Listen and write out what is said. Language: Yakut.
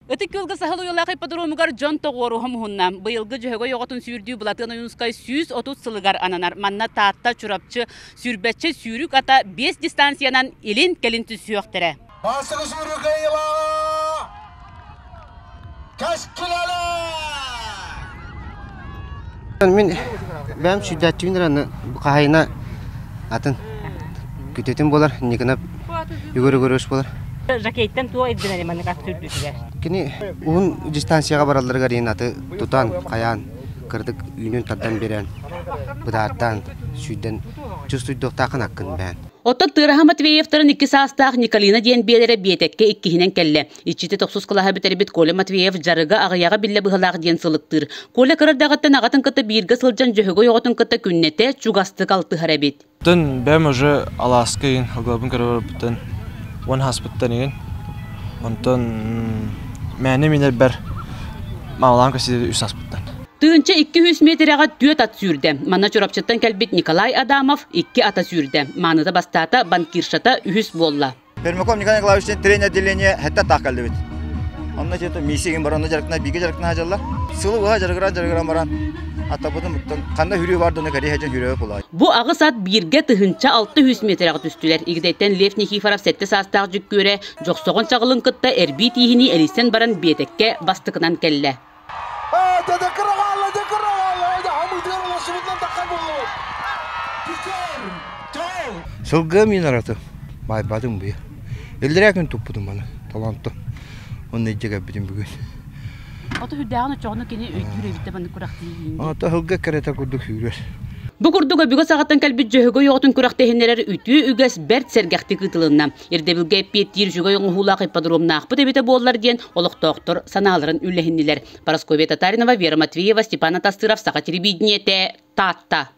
Ытык Күөлгэ Саһыл уйалаах ипподромугар дьон тоҕуоруһа муһунна. Быйылгы Дьөһөгөй оҕотун сүүрдүү Былатыан Ойуунускай 130 сылыгар ананар. Манна Таатта, Чурапчы, сүүрбэччэ сүүрүк ата биэс дистанциянан илин-кэлин түсүөхтэрэ. Бастакы сүүрүү кыайыылааҕа Кэскилэлэ! Мин бэйэм сүүрдээччибин эрэ хаһайына атын күтүтүн буолар, Никонов Егор Егорович буолар. Жакейттан туох ирдэнэри маннык ат сүүрдүүтүгэр? Кини уһун дистанцияҕа баралларыгар иһин аты тутан, хайаан, кырдык үүнүн тардан биэрэн, бытаартаан, сүүрдэн чувствуйдуохтааххын аккын бээн. Оттон Тыараһа Матвеевтарын икки саастаах Николина диэн биэлэрэ биэтэккэ иккиһинэн кэллэ. Иччитэ тохсус кылааһы бүтэрбит Коля Матвеев дьарыга аҕыйаҕа биллэ быһалаах диэн сылыктыыр. Коля кыра эрдэҕиттэн аҕатын кытта бииргэ сылдьан Дьөһөгөй оҕотун кытта күннэтэ чугастык алтыһар эбит. Оттон бэйэм уже алааска игин алгылабын көрө барбыттан уон ааспыттан игин. Онтон мээнэ минэрбэр маалаан көстүтэ үс ааспыттан. Тыынча 200 миэтэрэҕэ түөрт ат сүүрдэ. Манна Чурапчыттан кэлбит Николай Адамов икки ата сүүрдэ. Мааныта бастаата, банкиршата үһүс буолла. Пермяков Николай Николаевич тренер отделение хэтте таах кэллибит. Онно что-то миссия баран онно дьарыктана бииргэ дьарыктана сылдьаллар. Сылы быһа дьарыгыран дьарыгыран баран атабытын буттан ханна хүрүү бар дона кэрии сылдьан хүрүө кулай. Бу аҕыс ат бииргэ 1600 миэтэрэҕэ түстүлэр. Игидэйтэн Лев Никифоров сэттэ саастаах дьүккүөрэ Дьохсоҕон чаҕылын кытта эрбии тииһинии эрийсэн баран биэтэккэ бастакынан кэллэ. Сылгы мин араты байбатым быйа. Иллэрээ күн туппутум маны таланты. Онно илдьэ кэлбитим бүгүн. Ото үрдээҕин оччоҕуна кини өйдүүр эбит да маннык күрэхтэһии. Ото сылгы кэрэтэ курдук сүүрэр. Бу курдук өбүгэ саҕаттан кэлбит Дьөһөгөй оҕотун күрэхтэһиннэрэр үтүө үгэс бэрт сэргэхтик ыытылынна. Ирдэбилгэ эппиэттиир үчүгэй оҥоһуулаах ипподромнаахпыт эбитэ буоллар диэн олохтоохтор санааларын үллэһиннилэр. Парасковья Татаринова, Вера Матвеева, Степан Атастыров, Саха телевидениетэ, Таатта.